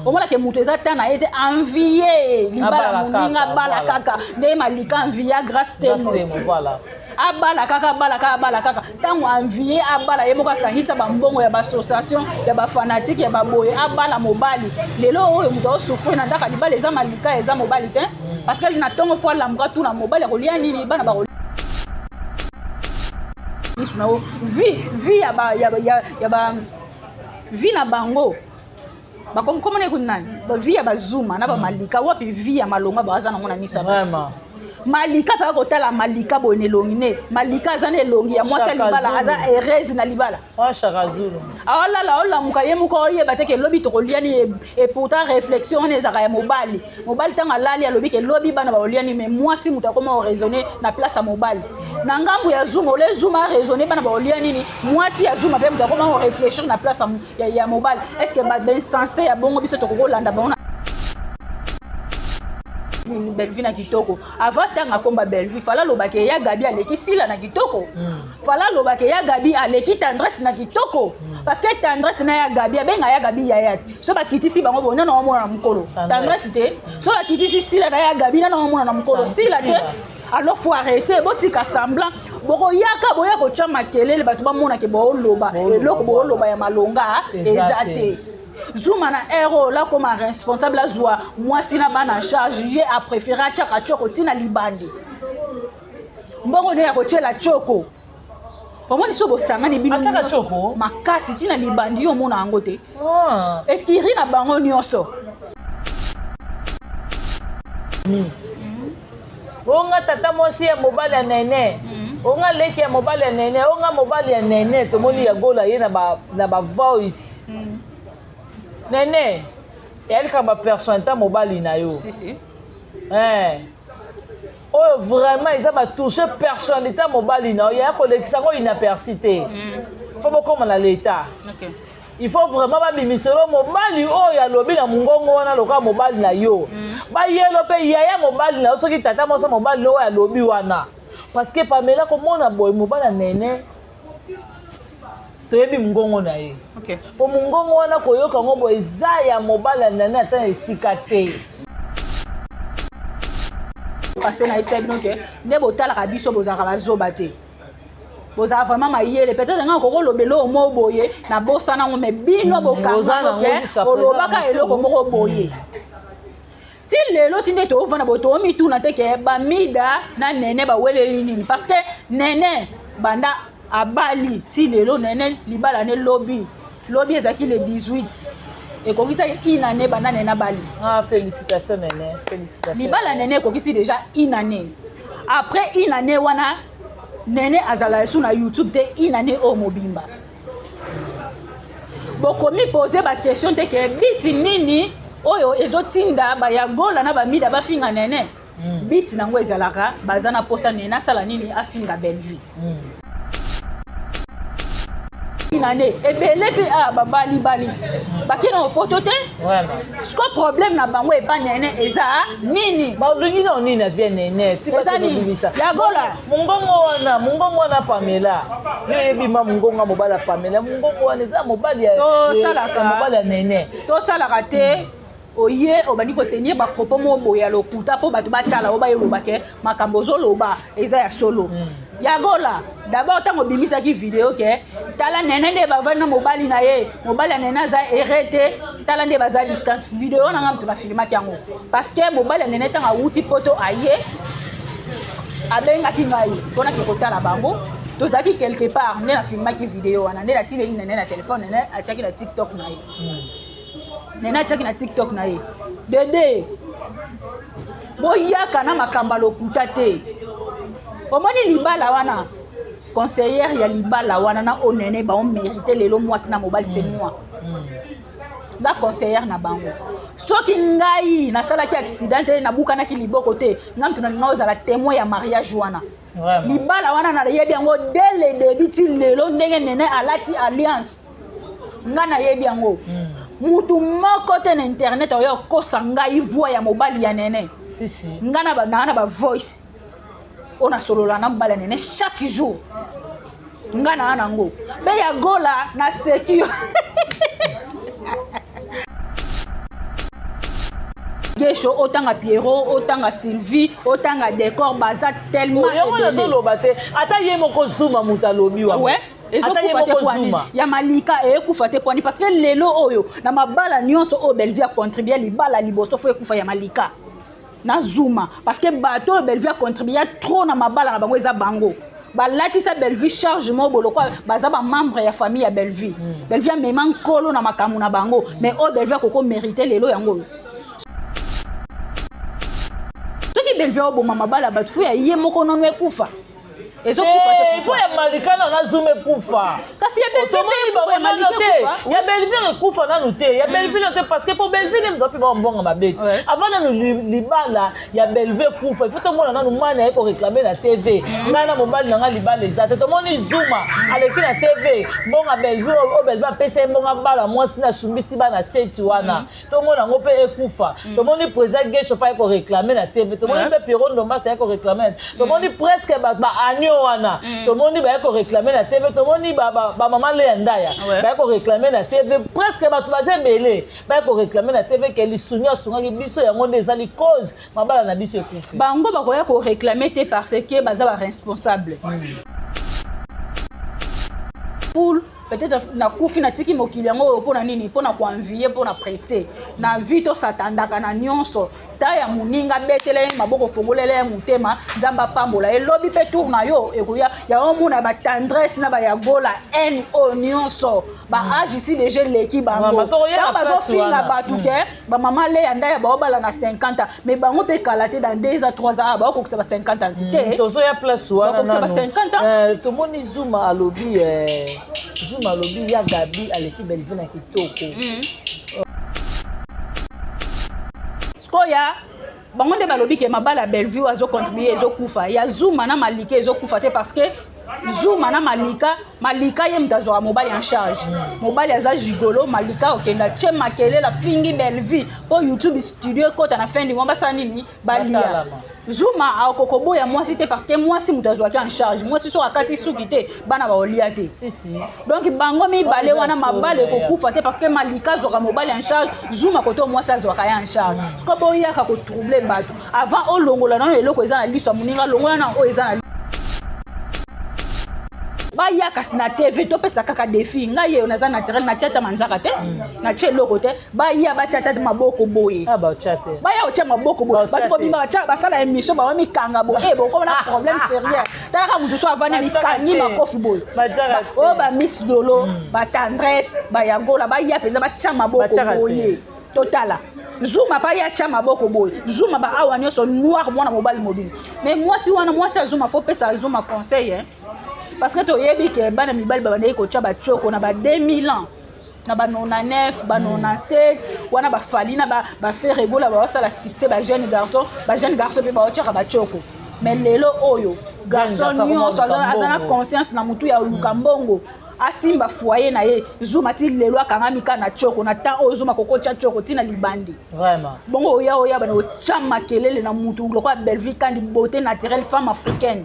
Omonake moto eza ta na ye te, envie libala moninga, abala kaka ndenge Malika envie Grâce Temo. Voilà. Abala kaka, abala kaka, abala kaka. Ntango envie abala, ye moko akangisa bambongo ya baassociation ya bafanatike ya baboye, abala mobali. Lelo oyo moto aosouffrir na ndako ya libala eza Malika, eza mobali te, parce que na ntongo fo alamuka, tuna mobali akolia nini, bana bakolia lisu na yo. Vie ya ba ya ya ya ba vie na bango bakomona ekuti nani, vie ya bazuma na bamalika wapi, vie ya malonga baza nango na miso. Vraiment. Malika mpe kotala Malika boye na elongi ne, Malika aza na elongi ya mwasi ya libala, aza heureuse na libala. Shaka Zulu. Aolala, olamuka, ye moko oyeba te ke lobi tokolia nini. Et pourtant réflexion wana ezalaka ya mobali. Mobali ntango alali, alobi ke lobi bana bakolia nini, mais mwasi moto akoma oraisonner na place ya mobali. Na ngambu ya Zuma, ole Zuma araisonner bana bakolia nini, mwasi ya Zuma mpe moto akoma oréfléchir na place ya mobali. Est ce que bainsensé ya bongo, biso tokokolanda bango na Bellevue na kitoko? Avant ntango akomba Bellevue, fala alobaki ya Gabi aleki Sila na kitoko. Fala alobaki ya Gabi aleki Tendresse na kitoko, parce que Tendresse na ya Gabi, abenga ya Gabi yaya te. So bakitisi bango boye, nana omona na mokolo Tendresse te. So bakitisi Sila na ya Gabi, nana omona na mokolo Sila te. Alors faut arrêter, botika semblant. Bokoyaka boya kotya makelele, bato bamonake booloba eloko, booloba ya malonga eza te. Zuma na ere oyo lakoma responsable, azwa mwasi na bana en charge, ye apréféré atiaka tioko ntina libandi, mbongo nde ya kotiela tioko. Omoni, so bosangani bino Atiaka tioko? Makasi ntina libandi, yo omona yango te. Ekiri na bango nyonso. Onga tata mwasi ya mobali ya Nene, onga leki ya mobali ya Nene, onga mobali ya Nene. Tomoni ya Gola ye na ba voice. Nene eyali kaka bapersonnalité mobali na yo. Si, si. Eh. Oyo vraiment eza batouche personnalité ya mobali na yo, yaya kolekisa yango inaperçu te. Fo bokóma na l'état. Il faut vraiment babimiselo mobali oyo alobi na mongongo wana lokola mobali na yo. Bayelo mpe yaya mobali na yo, soki tata mwasi mobali na oyo alobi wana, parce que Pamela komona boye mobali ya Nene, toyebi mongongo na ye. Po mongongo wana koyoka yango boye, eza ya mobali ya Nene ata na esika te. Parce nayebisa bino ke nde botalaka biso, bozalaka bazoba te, bozala vraiment mayele. Peut-être nga kokolobela oyo mo boye nabosana yango, mais bino bokanga ke olobaka eloko moko boye. Ti lelo, ti nde toovanda boye, toomituna te ke bamida na Nene baweleli nini, parce que Nene banda abali ti lelo, Nene libala ne lobi lobi ezalaki le 18, ekokisaki une année banda Nene abali. Ah, félicitation Nene, félicitation. Libala Nene ekokisi déjà une année. Après une année wana, Nene azala esu na YouTube te. Une année oyo mobimba, bokomi pose baquestion te ke biti nini oyo ezotinda bayagola na bamida bafinga Nene? Biti nango ezalaka baza na posa Nene asala nini? Afinga Bellevue. Nane ebele mpe a babali bali ti bakei na opoto te. Siko problème na bango epa Nene eza nini? Balingi na nini na vie Nene? Eza nini yagola? Mongongo wana, mongongo wana, Pamela, yo oyebi ma mongongo ya mobali ya Pamela, mongongo wana eza mobali ya Tosalaka. mobali ya Nene. Tosalaka te. Oye obandi kotenir bapropos moko boye ya lokuta mpo bato batala oyo bayoloba ke makambo ozoloba eza ya solo. Yagola, d'abord ntango obimisaki video ke tala Nene nde bavandi na mobali na ye, mobali ya Nene aza ere te, tala nde baza distance, video na nga moto bafilmaki yango, parce que mobali ya Nene ntango awuti poto aye, abengaki ngai mpona ke kotala bango. Tozalaki quelque part nde nafilmaki video wana, nde natileli Nene na telefone, Nene atiaki na TikTok na ye. Nene atiaki na TikTok na ye. Dede, boyaka na makambo ya lokuta te. Omoni libala wana, conseillère ya libala wana na oyo Nene baomérite lelo mwasi na mobali, c'est moi nga conseillère na bango. Soki ngai nasalaki accident te, nabukanaki liboko te, ngai moto nalinga ozala témoin ya mariage wana. Libala wana nayebi yango dès le début ti lelo. Ndenge Nene alati alliance, nga nayebi yango. Mutu moko te na internet oyo okosa ngai voix ya mobali ya Nene. Si, si. Nga naa na bavoice oyo nasolola na mobali ya Nene chaque jour, nga naa nango. Mpe ya Gola, naseki yo. Gesho, otanga Pierrot, otanga Sylvie, otanga Décor, baza tellement yango nazoloba te, ata ye moko Zuma moto alobi wa. Ouais, ezokufa te poani ya Malika eyekufa te poani, parce que lelo oyo na mabala nyonso oyo Bellevue acontribue, libala liboso fo ekufa ya Malika na Zuma, parce que bato oyo Bellevue acontribue trop na mabala na bango eza bango balatisa Bellevue charge moko bolokwa, baza bamembre ya famille ya Bellevue. Bellevue amema nkolo na makambo na bango, mais oyo Bellevue akoko mérite lelo yango oyo, soki Bellevue aoboma mabala bato, fo ya ye moko nono ekufa. Ezokufa te. Ifo ya Malika na Zuma ekufa. Kasi ya Bellevue te, ya Bellevue ekufa nanu te, ya Bellevue te, parce que po Bellevue nde moto ape bambonga mabe te. Avant nanu libala ya Bellevue ekufa, ifo tomona nanu mwana ye koréclame na TV: ngai na mobali na ngai libala eza te. Tomoni Zuma aleki na TV, mbonga Bellevue oyo Bellevue apesa ye mbonga bala mwasi na asumbisi bana seti wana, tomona yango mpe ekufa. Tomoni président Gesho mpe aye koréclame na TV, tomoni mpe Pierrot Ndombasi aye koréclame, tomoni presque bato baanio wana, tomoni baye koréclame na TV, tomoni bamama Leya Ndaya baye koréclame na TV, presque bato baza ebele baye koréclame na TV ke lisungi asungaki biso, yango nde ezali cause mabala na biso ekufi. Bango bakoya koréclame te parce que baza baresponsable poule. Peut-être nakufi, natiki mokili yango oyo mpona nini? Mpona koenvie, mpona presse na vie. Tosatandaka na nyonso ta ya moninga, betela ye maboko, fongolela ye motema, Nzambe apambola ye. Lobi mpe tour na yo ekoya. Yango mona batendresse na bayagola haine oyo nyonso, baage isi deja eleki bango. Ntango bazofinga bato ke bamama Leya Ndaya baobala na 50 ans, mais bango mpe kala te, dans 2 ans, 3 ans baokokisa ba 50 ans te. Tozoya place wana. Bakokisa ba 50 ans. Tomoni Zuma alobi, Zuma alobi ya Gabi aleki Bellevue na kitoko. Sikoya bango nde balobi ke mabala ya Bellevue azocontribue ezokufa, ya Zuma na Malika ezokufa te, parce que Zuma na Malika, Malika ye moto azwaka mobali en charge. Mobali aza gigolo, Malika okenda tie makelele, afingi Bellevue mpo YouTube studio ekɔta na fin du mois, basala nini? Balia. Zuma akokoboya mwasi te, parce que mwasi moto azwaki en charge. Mwasi soki akati suki te, bana baolia te. Donc bango mibale wana mabala ekokufa te, parce que Malika azwaka mobali en charge, Zuma kote mwasi azwaka ye en charge. Siko boyaka kotrouble bato. Avant olongola nano eloko eza na liso ya moninga, longola na oyo eza na. Baya kasi na TV, topesa kaka défi. Ngai yeyo naza naturel, natia ata manzaka te, natia eloko te. Baya batia ata maboko boye. Baya otia maboko boye, bato bobima basala émission, bawa mikanga boye, e bokoma na problème sérieux. Talaka motu so avandi mikangi makofi boye. Oyo bamiss Lolo, batendresse, bayagola, baya mpenza batia maboko boye, totala. Zuma pa ya tia maboko boye, Zuma ba awa nyonso noir, mwana mobali mobili. Mais mwasi wana, mwasi ya Zuma, fo pesa Zuma conseil, hein? Parce que toyebi ke bana mibali babandaki kotia batioko na ba 2000 ans, na ba 99, ba 97 wana, bafali na baFerre Gola baosala succès, bajeune garçon, bajeune garçon mpe baotiaka batioko. Mais lelo oyo garçon nyonso aza na conscience na motu ya oluka mbongo, asimba foyer na ye. Zuma ti lelo akangami kaka na tioko. Na temps oyo Zuma kokotia tioko ntina libandi. Vraiment. Bongo oya bana otya makelele na mutu lokola Bellevue Kandi, beauté naturelle, femme africaine.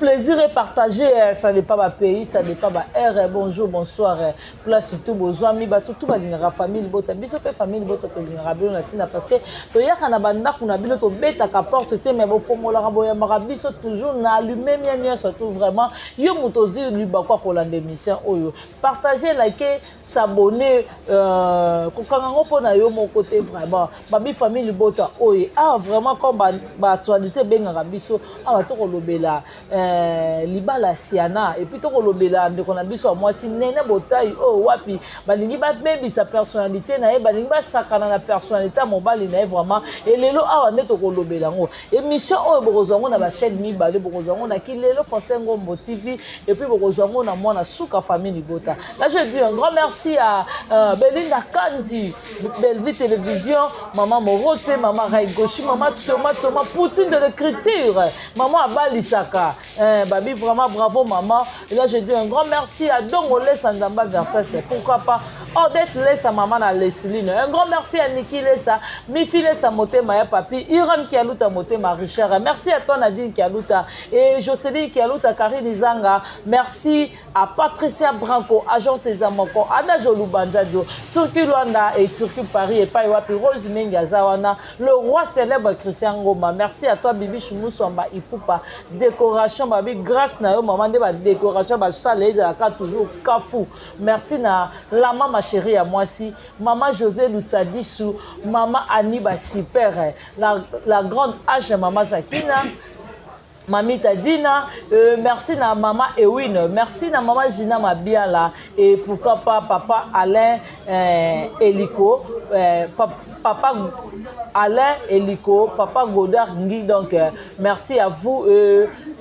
Plaisir est partagé, ça dépend ba pays, ça dépend ba heure. Bonjour, bonsoir, place surtout bozwami, bato tout balingaka famille libota. Biso mpe famille libota tolingaka bino na ntina, parce que toyaka na bandako na bino, tobetaka porte te, mais bofongolaka, boyambaka biso toujours na alumemia nyonso tout. Vraiment, yo moto ozwi libako ya kolanda émission oyo, partage, like, s'abonner, kokanga yango mpo na yo moko te. Vraiment, babi famille libota oyo awa, vraiment, comme baactualité ebengaka biso awa, tokolobela libala ya Siana et puis tokolobela ndeko na biso ya mwasi Nene Botai, oyo wapi balingi babebisa personnalité na ye, balingi basakana na personnalité ya mobali na ye. Vraiment, elelo awa nde tokolobela yango. Émission oyo bokozwa yango na bachaîne mibale: bokozwa yango na Kilelo Faustin Ngombo TV et puis bokozwa yango na Mwana Suka Famille Libota. Là, je dis un grand merci à Belinda Kandi, Bellevue Télévision, Maman Morote, Maman Raigoshi, Maman Toma Toma, Poutine de l'écriture, Maman Abalisaka, babi, vraiment bravo maman. Et là, je dis un grand merci à Dongole Sandamba Versace, pourquoi pas Odette Lesa, maman na Lesline. Un grand merci à Niki Lesa, Mifi Lesa, Motema ya Papi, Iran Kialuta, Motema Richard. Merci à toi Nadine Kialuta et Jocelyne Kialuta, Karine Zanga. Merci à Patricia Branco, agence Ezamoko, Ada Jolubanzadio, Turquie Luanda et Turquie Paris et Pai Wapi Rose Mengi Azawana, le roi célèbre Christian Ngoma. Merci à toi Bibi Choumouswamba Ipupa, décoration babi, grâce na yo maman de ba décoration ba salle ezalaka toujours kafu. Merci na la maman chérie ya mwasi, maman José Lusadisu, maman Annie Basiper, la grande H, maman Zakina, Mamita Dina, merci na maman Ewin, merci na maman Gina Mabiala et pourquoi pas papa Alain Eliko, papa Alain Eliko, papa Godard Ngui. Donc merci à vous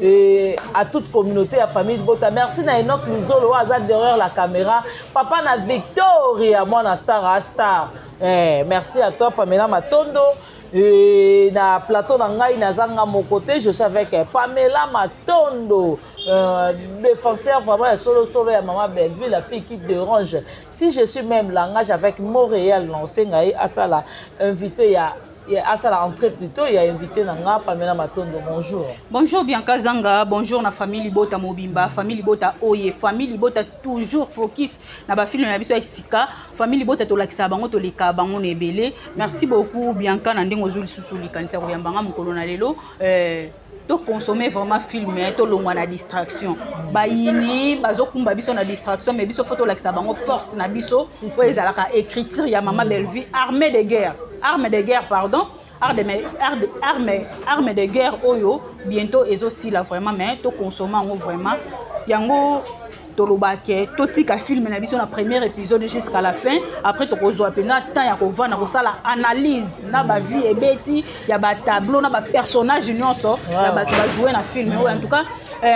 et à toute communauté, à famille Bota. Merci na Enoch Luzolo aza derrière la caméra, papa na Victoria, moi star à star. Merci à toi Pamela Matondo. Et na plateau na ngai nazanga mon côté, je suis avec Pamela Matondo, défenseur vraiment ya solo solo ya maman Bellevue, la fille qui dérange. Si je suis même langage avec Montréal lancé ngai asala invité ya asala entrée plutôt ya invité na nga Pamela Matondo. Bonjour. Bonjour Bianca Zanga, bonjour na famille Libota mobimba, famille Libota oye, famille Libota toujours focus na ba film na biso ya sika, famille Libota tolakisa bango, toleka bango na ebele. Merci beaucoup Bianca na ndenge ozwi lisusu likanisa koyambanga mokolo na lelo. Toconsommer vraiment film, tolongwa na distraction. Bayini bazokumba biso na distraction, mais biso faut tolakisa bango force na biso oyo ezalaka écriture ya mama Bellevue, armée de guerre, arme de guerre, pardon, arme de guerre oyo bientôt ezosila vraiment. Mais toconsommer yango vraiment, yango tolobake totika film na biso na premier épisode jusqu'à la fin. Après tokozwa mpenza temps ya kovanda kosala analyse na bavie ebeti ya batableau na bapersonnage nyonso ya bato bajoue na film oyo. En tout cas,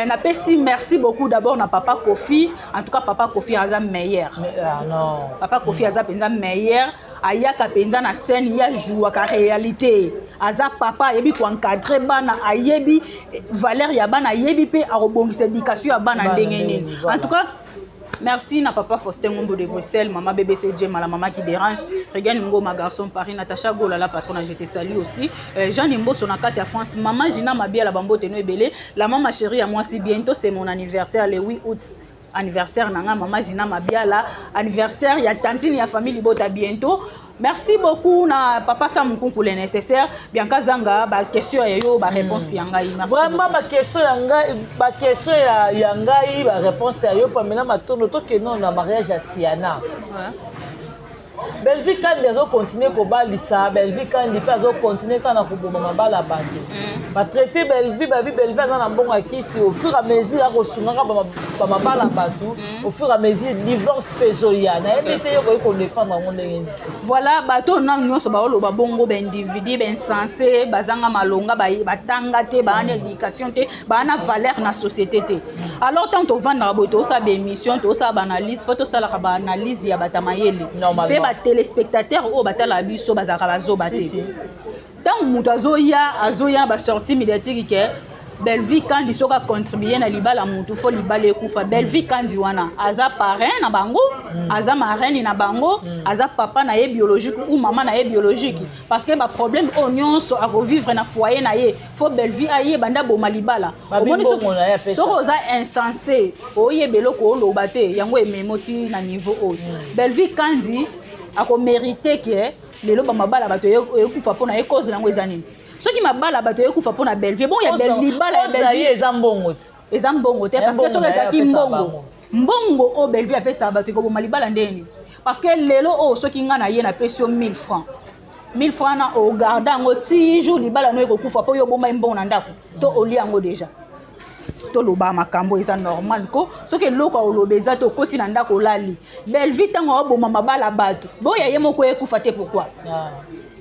napesi merci beaucoup d'abord na papa Kofi. En tout cas, papa Kofi aza meilleur. Ah, non. Papa Kofi aza mpenza meilleur, ayaka mpenza na scène, ye ajouaka réalité. Aza papa ayebi koencadrer bana, ayebi valeur ya bana, ayebi mpe akobongisa éducation ya bana ndenge nini. En tout cas, merci na papa Faustin Ngombo de Bruxelles, maman BBC Djema, la maman qui dérange, Regan Ngoma, garçon Paris, Natacha Gola, la patronne, je te salue aussi. Jeanne Mbosso na kati ya France, maman Gina Mabia, la bambo teno ebele, la maman chérie à moi si bientôt c'est mon anniversaire le 8 août. Anniversaire na nga maman Gina Mabiala, anniversaire ya tantine ya famille Libota bientôt. Merci beaucoup na papa Sam Nkunku, le nécessaire. Bianca Zanga, ba question ya yo, ba réponse ya ngai. Merci. Vraiment, ba question ya ngai, ba question ya ngai, ba réponse ya yo Pamela Matondo. Tokende na mariage ya Siana. Bellevue Kandi azocontinuer kobalisa, Bellevue Kandi mpe azocontinuer kaka na koboma mabala bato. Batraiter Bellevue, babi Bellevue aza na mbongo ya kisi. Au fur et à mesure akosungaka bamabala bato, au fur et à mesure divorce mpe ezoya. Nayebi te, yo koyi kodéfendre yango ndenge nini? Voilà, bato nanu nyonso baoloba bongo, baindividu bainsensé, bazanga malonga, batanga te, baa na éducation te, baa na valeur na société te. Alors tant tovandaka boye, tozosala baémission, tozosala baanalyse, faut tosalaka baanalyse ya bato ya mayele mpe batéléspectateur oyo batalaka biso bazalaka bazoba te. Ntango moto azoya, azoya basortie médiatique ke Bellevue Kandi soki acontribue na libala mutu, faut libala ekufa. Bellevue Kandi wana aza parrain na bango, aza marraine na bango, aza papa na ye biologique ou mama na ye biologique? Parce que baproblème oyo nyonso akovivre na foyer na ye, faut Bellevue ayeba nde aboma libala. Omoni, soki oza insensé, oyeba eloko oloba te. Yango ememo ti na niveau oyo Bellevue Kandi akomérite ke lelo bamabala bato ekufa mpo na ye. Cause nango eza nini? Soki mabala bato ekufa mpo na Bellevue, bon, ya libala ya Bellevue eza mbongo te. Eza mbongo te, parce que soki ezalaki mbongo, mbongo oyo Bellevue apesaka bato ekoboma libala ndeni? Parce que lelo oyo, soki ngai na ye napesi yo 1000 francs, 1000 francs na ogarde yango ti jour libala no ekokufa, mpo yo obombai mbongo na ndako to olia yango déjà. Toloba makambo eza normal ko. Soki eloko oloba eza te, okoti na ndako, olali. Bellevue, ntango aoboma mabala bato, boya ye moko ekufa te. Pourquoi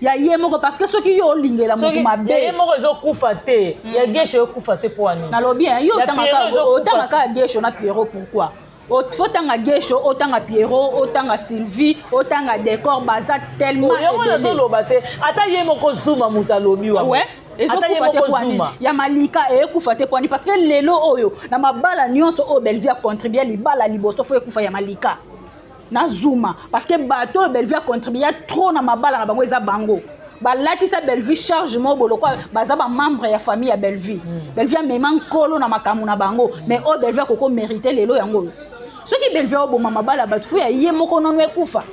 ya ye moko? Parce que soki yo olingela moto mabe. Ye moko ezokufa te, ya Gesho ekufa te, mpo wani? Nalobi yo otanga kaka Gesho na Pierrot. Pourquoi faut tanga Gesho, otanga Pierrot, otanga Sylvie, otanga Décor? Baza tellement. Yango nazoloba te, ata ye moko Zuma, moto alobi wa. Ouais, ezokufa te pwani? Ya Malika eyekufa te pwani? Parce que lelo oyo, na mabala nyonso oyo Bellevue acontribue, libala liboso faut ekufa ya Malika na Zuma, parce que bato oyo Bellevue acontribue trop na mabala na bango, eza bango balatisa Bellevue charge moko bolokwa. Baza bamembre ya famille ya Bellevue. Bellevue amema nkolo na makambo na bango. Mais oyo Bellevue akoko mérite lelo, yango oyo, soki Bellevue oboma mabala bato, faut ya ye moko nono ekufa.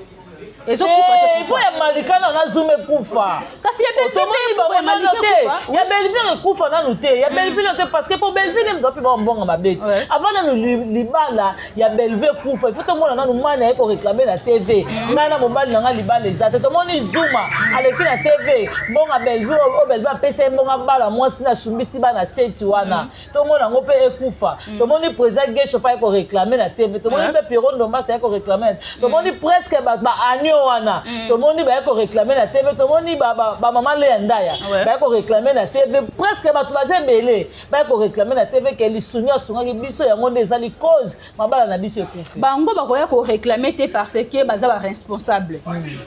Ezokufa te. Faut ya Malika na Zuma ekufa. Kasi ya Bellevue nano te, ya Bellevue ekufa nanu te, ya Bellevue nanu te, parce que po Bellevue nde moto api bambonga mabe te. Avant nanu libala ya Bellevue ekufa, il faut tomona nanu mwana aye koréclame na TV: "Ngai na mobali na ngai, libala eza te." Tomoni Zuma aleki na TV, mbonga Bellevue oyo Bellevue apesa ye mbongo, bala mwasi na asumbisi bana seti wana, tomona yango mpe ekufa. Tomoni président Gesho mpe aye koréclame na TV, tomoni mpe Pierrot Ndombasi aye koréclame, tomoni presque baanio wana, tomoni baye koréclame na TV, tomoni bamama Leya Ndaya baye koréclame na TV. Presque bato baza ebele baye koréclame na TV ke lisungi asungaki biso, yango nde ezali cause mabala na biso ekufi. Bango bakoya koréclame te, parce que baza baresponsable.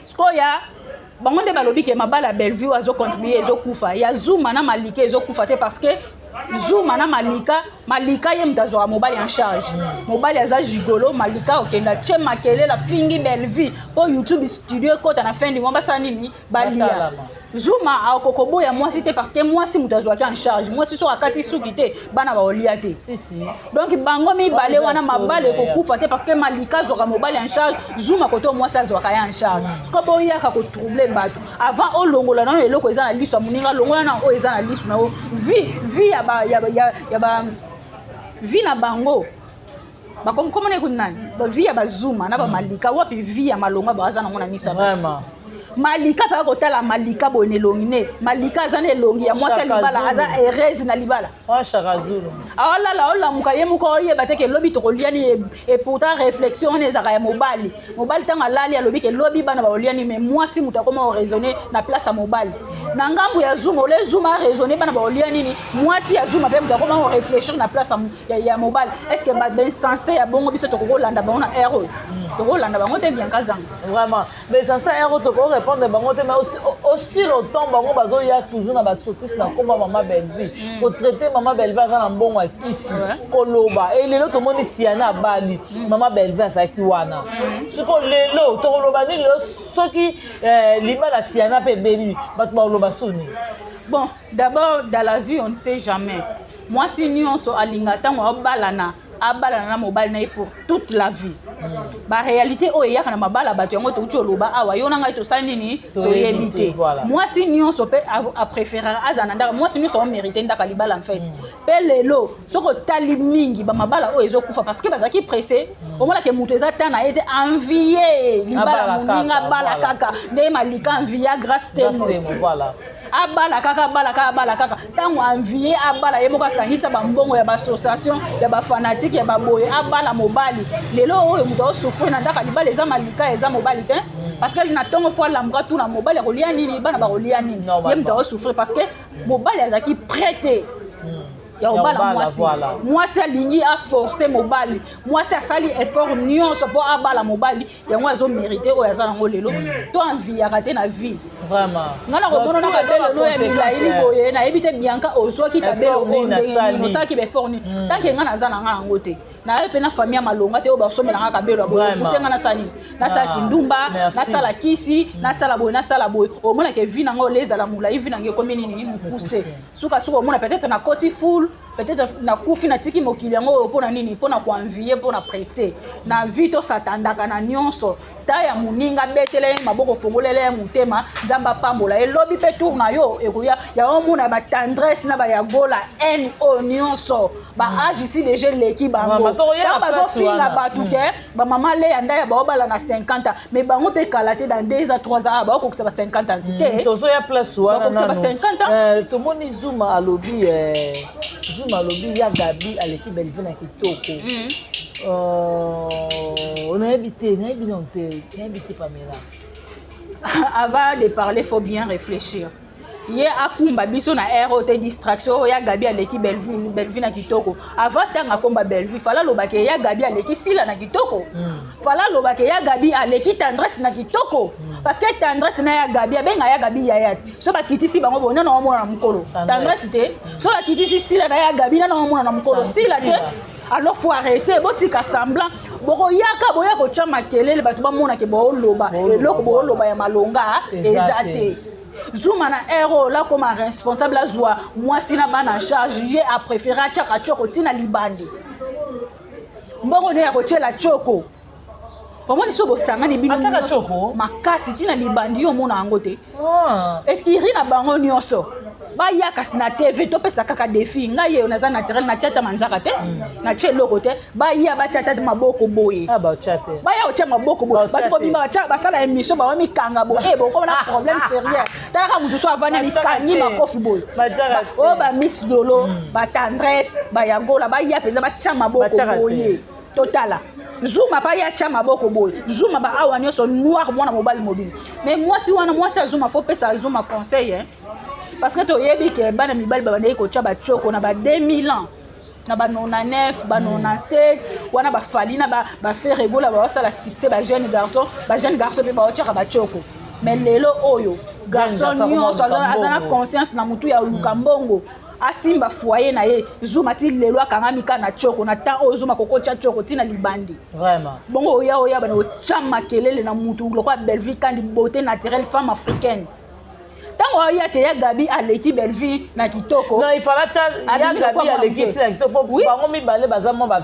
Sikoya bango nde balobi ke mabala ya Bellevue azocontribue ezokufa, ya Zuma na Malika ezokufa te, parce que Zuma na Malika, Malika ye moto azwaka mobali en charge. Mobali aza gigolo, Malika okenda tie makelele, afingi Bellevue mpo YouTube studio ekɔta na fin du mois, basala nini? Balia. Zuma akokoboya mwasi te, parce que mwasi moto azwaki en charge. Mwasi soki akati suki te, bana baolia te. Donc bango mibale wana, mabala ekokufa te, parce que Malika azwaka mobali en charge, Zuma kote mwasi azwaka ye en charge. Siko boyaka kotrouble bato. Avant olongola nano eloko eza na liso ya moninga, longola na oyo eza na liso na yo. Vie ya ba ya ya ya ba vie na bango bakomona ekuti nani? Vie ya bazuma na bamalika wapi? Vie ya malonga baza nango na miso? Vraiment. Malika mpe kotala Malika boye na elongi ne, Malika aza na elongi ya mwasi ya libala, aza heureuse na libala. Aolala, olamuka, ye moko oyeba te ke lobi tokolia nini. Et pourtant réflexion wana ezalaka ya mobali. Mobali ntango alali, alobi ke lobi bana bakolia nini, mais mwasi moto akoma oraisonne na place ya mobali. Na ngambu ya Zuma, ole Zuma araisonne bana bakolia nini, mwasi ya Zuma mpe moto akoma koréfléchir na place ya mobali. Est ce que bainsensé ya bongo, biso tokokolanda bango na aire oyo? Tokolanda bango te, Bianca Zanga. Vraiment, mais sans aire oyo tokorépondre bango te. Mais aussi longtemps bango bazoya toujours na basotise na nkombo ya mama Bellevue, kotraite mama Bellevue aza na mbongo ya kisi, koloba e lelo tomoni Siana abali, mama Bellevue azalaki wana. Siko lelo tokoloba nini? Lelo soki libala Siana mpe ebebi, bato bakoloba soni. Bon, d'abord, dans la vie on ne sait jamais. Mwasi nyonso alinga ntango abalana, abalana na mobali na ye pour toute la vie. Baréalité oyo eyaka na mabala bato, yango touti oloba awa, yo na ngai tosali nini, toyebi te. Mwasi nyonso mpe apréférera azala na ndako. Mwasi nyonso amérite ndako ya libala en fait. Mpe lelo soki otali mingi bamabala oyo ezokufa, parce que bazalaki pressé. Omonake moto eza ta na ye te, envie libala moninga, abala kaka nde Malika envie Grâce Temo. Abala kaka, abala kaka, abala kaka. Ntango envie abala, ye moko akangisa bambongo ya baassociation ya bafanatike ya baboye, abala mobali. Lelo oyo moto aosouffrir na ndako ya libala eza Malika, eza mobali te, parce que na ntongo faut alamuka, tuna mobali akolia nini, bana bakolia nini. Ye moto aosouffrir parce que mobali azalaki prêt te. Ya kobala mwasi. Mwasi alingi aforce mobali, mwasi asali effort nyonso mpo abala mobali yango, azomérite oyo aza nango lelo. To enviaka te na vie. Vraiment. Nga na komona na kabelo no ya milaili boye, nayebi te Bianca ozwaki kabelo oyo ndenge nini, osalaki baeffort nini. Tant que nga naza na nga yango te, naye mpe na famille ya malonga te oyo basomelanga kabelo ya boye. Puse nga nasala nini? Nasala kindumba, nasala kisi, nasala boye, nasala boye. Omonake vie nango ole ezala molai, vie nango ekomi nini? Mokuse. Sukasuka omona peut-être nakoti full, peut-être nakufi, natiki mokili yango oyo. Mpona nini? Mpona koenvier, mpona presse na vie. Tosatandaka na nyonso ta ya moninga, betela ye maboko, fongolela ye motema, Nzambe apambola ye. Lobi mpe tour na yo ekoya. Yango mona batendresse na bayagola haine oyo nyonso, baage isi déjà eleki bango. Ntango bazofinga bato ke bamama Leya Ndaya baobala na 50 ans, mais bango mpe kala te, dans 2 ans, 3 ans, baokokisa ba 50 ans te. Tozoya place wana. Bakokisa ba 50 ans. Tomoni Zuma alobi, Zuma alobi ya Gabi aleki Bellevue na kitoko. Nayebi te, nayebi nano te, nayebi te, Pamela. Avant de parler, faut bien réfléchir. Ye akumba biso na aire oyo te, distraction oyo ya Gabi aleki Bellevue, Bellevue na kitoko. Avant ntango akomba Bellevue, fala alobaki ya Gabi aleki Sila na kitoko. Fala alobaki ya Gabi aleki Tendresse na kitoko, parce que Tendresse na ya Gabi, abenga ya Gabi yaya te. So bakitisi bango boye, nana omona na mokolo Tendresse te. So bakitisi Sila na ya Gabi, nana omona na mokolo Sila te. Alors faut arrêter, botika semblant. Bokoyaka boya kotya makelele, bato bamonake booloba eloko, booloba ya malonga eza te. Zuma na aire oyo lakoma responsable, azwa mwasi na bana en charge, ye apréféré atiaka tioko ntina libandi, mbongo nde ya kotiela tioko. Omoni so bosangani bino makasi ntina libandi, yo omona yango te. Etiri na bango nyonso baya kasi na TV, topesa kaka défi. Ngai yeyo naza naturel, natia ata manzaka te, natia eloko te. Baya batia ata maboko boye, baya kotia maboko boye, bato bobima basala émission, bawa mikanga boye, e bokoma na problème sérieux. Talaka motu so avandi, mikangi makofi boye. Oyo bamiss Lolo, batendresse, bayagola, baya mpenza batia maboko boye, totala. Zuma pa ya tia maboko boye, Zuma ba awa nyonso noir, mwana mobali mobili. Mais mwasi wana, mwasi ya Zuma, faut pesa Zuma conseil, hein? Parce que toyebi ke bana mibali babandaki kotia batioko na ba 2000 ans, na ba 99, ba 97 wana, bafali na baFerre Gola baosala succès, bajeune garçon, bajeune garçon mpe baotiaka batioko. Mais lelo oyo garçon nyonso aza na conscience na motu ya oluka mbongo, asimba foyer na ye. Zuma ti lelo akangami kaka na tioko. Na temps oyo Zuma kokotya tioko ntina libandi. Vraiment. Bongo oya oya bana otya makelele na mutu lokola Bellevue Kandi, beauté naturelle, femme africaine. Ntango oya te ya Gabi aleki Bellevue na kitoko. Non, il fallait tya ya Gabi aleki si na kitoko, po bango mibale baza mwa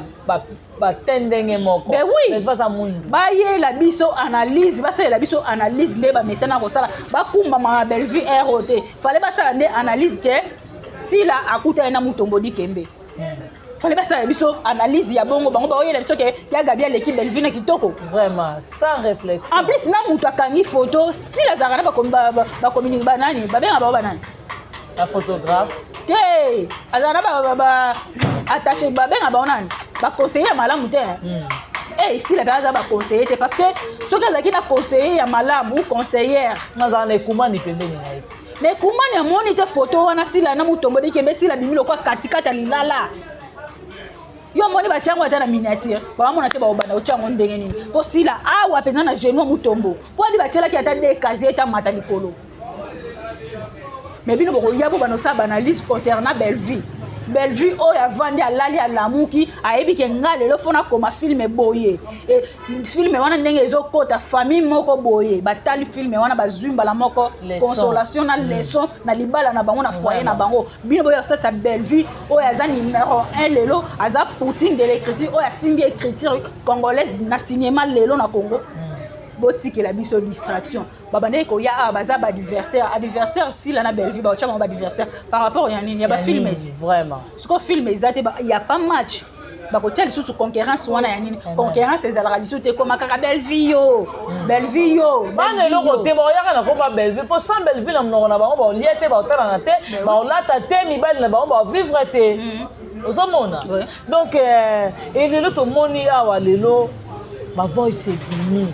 bate ndenge moko. Ben oui. Baza mwindu. Bayela biso analyse, basalela biso analyse nde bamesana kosala. Bakumbama na Bellevue ero te, fallait basala nde analyse ke Sila akutani na Mutombo Dikembe. Fallait basala biso analyse ya bongo. Bango baoyela biso ke ya Gabi aleki Bellevue na kitoko. Vraiment, sans réflexion. En plus na moto akangi photo, Sila azalaka na bacommuni banani, babenga bango banani? La photographe. Te, azala na attaché, babenga bango nani? Baconseiller ya malamu te. Eh, Sila mpe aza baconseiller te, parce que soki azalaki na conseiller ya malamu ou conseillère Nazala na ekumani pembeni na ye te. Mais kumani amoni te photo wana, Sila na Mutombo Dikembe. Sila bimi lokwa katikati ya lilala. Yo omoni batia yango ata na miniature, bamona te. Baobanda kotia yango ndenge nini? Mpo Sila awa mpenza na genou ya Mutombo, mpo ali batielaki ata de casier etamata likolo. Mais bino bokoya bo banosala baanalyse concernant Bellevue. Bellevue oyo avandi, alali, alamuki, ayebi ke nga lelo fo nakoma film boye. E, film wana ndenge ezokota famille moko boye, batali film wana, bazwi mbala moko consolation na leçon na libala na bango, na foyer na bango. Bino boyo asalisa Bellevue oyo aza numéro 1 lelo, aza Poutine de l'écriture, oyo asimbi écriture congolaise na cinéma lelo na Congo. Botikela biso distraction. Babandaki koya awa, baza baadversaire, adversaire Sila na Bellevue, baotya bango baadversaire par rapport ya nini? Ya bafilm eti. Vraiment. Siko film eza te, ya pas match, bakotia lisusu concurrence wana ya nini? Concurrence ezalaka lisusu te, ekoma kaka Bellevue yo, Bellevue yo. Bana eloko te, baoyaka na komba Bellevue, mpo sans Bellevue na monoko na bango baolia te, baotalana te, baolata te, mibali na bango baovivre te. Ozomona? Donc elelo tomoni awa lelo bavoice ebimi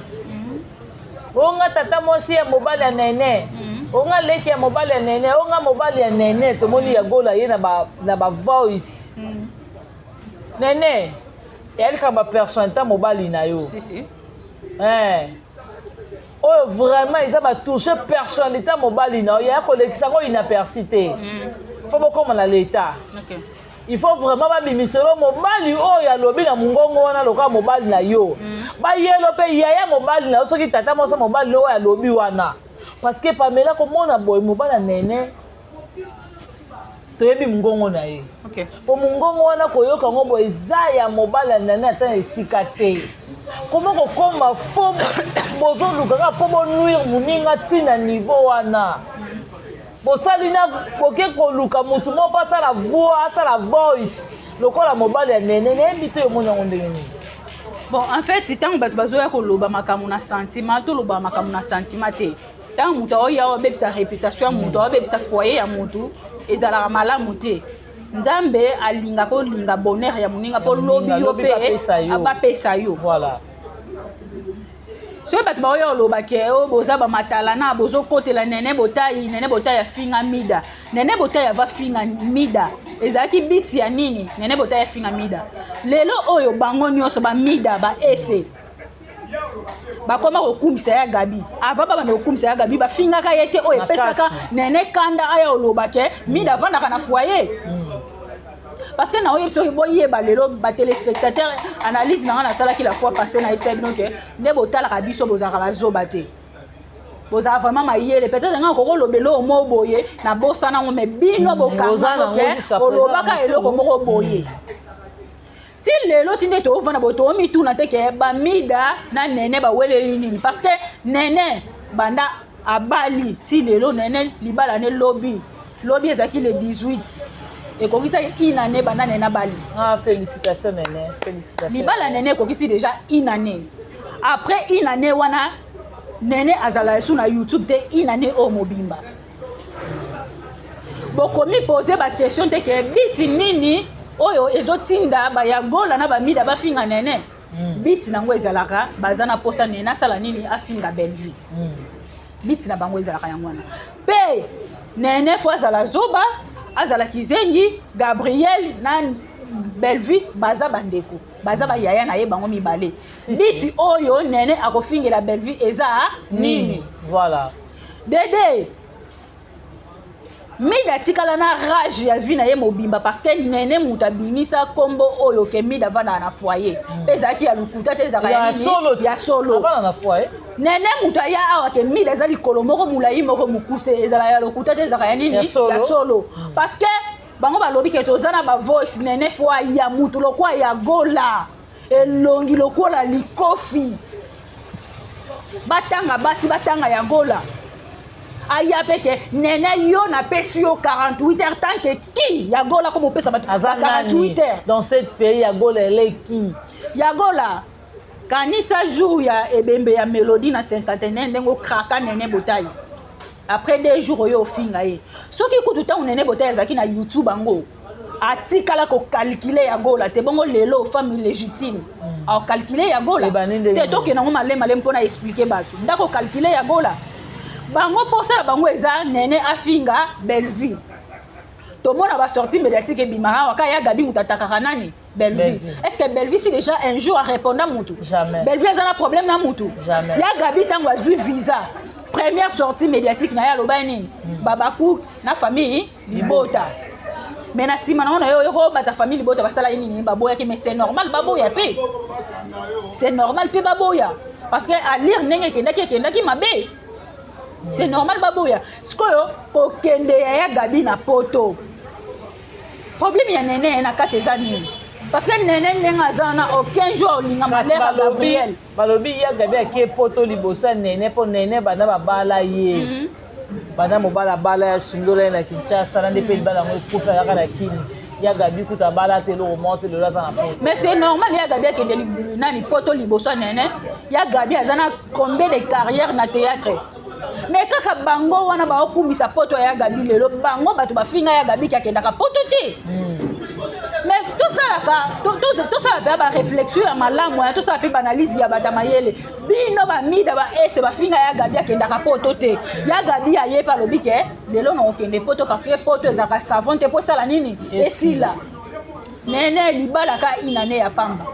onga tata mwasi ya mobali ya nene. Onga leki ya mobali ya Nene, onga mobali ya Nene, tomoni ya Gola ye na ba voice. Nene, eyali kaka ba personnalité mobali na yo. Si, si. Eh. Oyo vraiment eza ba touche personnalité mobali na yo, ya kolekisa yango inaperçu te. Faut bokoma na l'état. Il faut vraiment babimiselo mobali oyo alobi na mongongo wana lokola mobali na yo. Bayelo mpe yaya mobali na yo, soki tata mwasi mobali oyo alobi wana. Parce que Pamela komona boye mobali ya Nene, toyebi mongongo na ye. Po mongongo wana koyoka yango boye eza ya mobali ya Nene ata na esika te. Koma kokoma po bozoluka kaka po bonuire moninga ntina niveau wana. Bosali na boke koluka mutu moko asala voix, asala voice lokola mobali ya Nene, nayebi te omoni yango ndenge nini. Bon, en fait, ntango bato bazoya koloba makambo na sentiment, toloba makambo na sentiment te. Ntango moto aoya abebisa réputation ya moto, abebisa foyer ya motu, ezalaka malamu te. Nzambe alinga kolinga bonheur ya moninga mpo lobi yo mpe bapesa yo. Voilà. Soki bato baoya koloba ke oyo boza bamatala na bozokotela Nene Botai, Nene Botai afinga Mida, Nene Botai ava finga Mida, ezalaki biti ya nini? Nene Botai afinga Mida. Lelo oyo bango nyonso bamida baese bakoma kokumisa ya Gabi. Ava babanda kokumisa ya Gabi, bafingaka ye te. Oyo epesaka Nene kanda aya oloba ke Mida avandaka na foyer. Parce que naoyebi soki boyeba lelo batéléspectateur, analyse na nga nasalaki la fois passée, nayebisa bino ke nde botalaka biso, bozalaka bazoba te, bozala vraiment mayele. Peut-être nga kokolobela oyo mo boye nabosana yango, mais bino bokanga ke olobaka eloko moko boye. Ti lelo ti nde toovanda boye, toomituna te ke bamida na Nene baweleli nini? Parce que Nene banda abali ti lelo, Nene libala ne lobi lobi ezalaki le 18, ekokisaki une année banda Nene abali. Ah, félicitations Nene, félicitations. Libala Nene ekokisi déjà une année. Après une année wana, Nene azala esu na YouTube te. Une année oyo mobimba, bokomi pose baquestion te ke biti nini oyo ezotinda bayagola na bamida bafinga Nene? Biti nango ezalaka baza na posa Nene asala nini? Afinga Bellevue. Biti na bango ezalaka yango wana. Mpe Nene faut azala zoba, azala kizengi. Gabriel na Bellevue baza bandeko, baza bayaya na ye bango mibale. Biti oyo Nene akofingela Bellevue eza nini? Voilà. Dede Mida atikala na rage ya vie na ye mobimba, parce que Nene moto abimisa nkombo oyo ke Mida avandaka na foyer. Mpe ezalaki ya lokuta te, ezalaka ya nini? Ya solo. Nene moto aya awa ke Mida eza likolo moko molai, moko mokuse, ezalaka ya lokuta te, ezalaka ya nini? Ya solo. Parce que bango balobi ke toza na bavoice. Nene faut ya mutu lokwa ya Gola, elongi lokola likofi, batanga basi, batanga ya Gola, aya mpe ke Nene, yo napesi yo 48 heures. Tant que ki ya Gola ko mopesa bato 48 heures. Dans cette pays ya Gola eleki. Ya Gola, kanisa jour ya ebembe ya Mélodie na 51, ndenge okraka Nene Botai. Après 2 jours oyo ofinga ye. Soki kutu ntango Nene Botai azalaki na YouTube yango, atikala kocalculer ya Gola te. Bongo lelo femme légitime acalculer ya Gola te? Tokende yango malema mpona expliquer bato ndako calculer ya Gola. Bango mposa na bango eza Nene afinga Bellevue. Tomona basortie médiatique ebimaka awa ka ya Gabi, moto atakaka nani? Bellevue. Est ce que Bellevue si déjà un jour arépondre mutu? Jamais. Bellevue aza na problème na mutu? Jamais. Ya Gabi, ntango azwi visa, première sortie médiatique na ye aloba nini? Babaku na famille libota. Mais na nsima nango na yo oyoko obata famille libota basala ye nini? Baboyaki. Mais c'est normal baboya mpe, c'est normal mpe baboya, parce que alire ndenge ekendaki, ekendaki mabe, c'est normal baboya. Sikoyo kokende ya ya Gabi na Poto, problème ya Nene na kati eza nini? Parce que Nene ndenge aza wana, aucun jour olinga malheur Gabriel. Balobi ya Gabi ake Poto liboso ya Nene, mpo Nene banda babala ye, banda mobala abala ya sundola ye na Kinshasa na nde mpe libala yango ekufa kaka na Kini. Ya Gabi kuta abala te, eloko moko te, lelo aza na Poto. Mais c'est normal ya Gabi akende nani Poto liboso ya Nene. Ya Gabi aza na combien de carrière na théâtre? Mais kaka bango wana baokumisa poto ya Gabi lelo, bango bato bafinga ya Gabi ki akendaka poto te. Mais tosalaka, tosala mpe baréflexion ya malamu ya, tosala mpe baanalyse ya bato ya mayele. Bino bamida baese bafinga ya Gabi akendaka poto te. Ya Gabi aye mpe alobi ke lelo na okende poto, parce que poto ezalaka savon te mpo esala nini? Esila. Nene, libala ka inane ya pamba.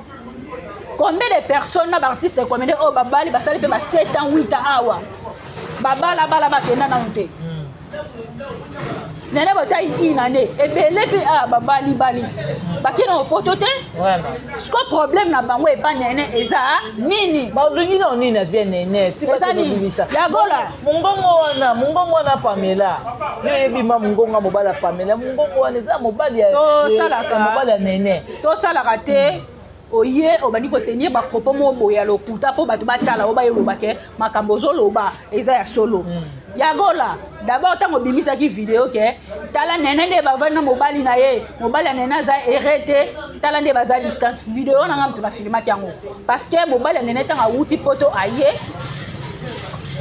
Combien de personnes na baartiste comédien oyo babali, basali mpe ba 7 ans, 8 ans awa, babalabala, bakenda nano te? Nene botai inane ebele mpe awa babali bali ti bakende na poto te. Siko problème na bango epa Nene eza nini? Balingi na nini na vie Nene? Eza nini Yagola? Mongongo wana, mongongo wana, Pamela, yo oyebi ma mongongo ya mobali ya Pamela. Mongongo wana eza mobali ya Tosalaka. ya mobali ya Nene. Tosalaka te. Oye obandi kotenir bapropos moko boye ya lokuta mpo bato batala oyo bayoloba ke makambo ozoloba eza ya solo. Yagola, d'abord ntango obimisaki video ke tala Nene nde bavandi na mobali na ye, mobali ya Nene aza ere te, tala nde baza distance, video na nga moto nafilmaki yango, parce que mobali ya Nene ntango awuti poto aye,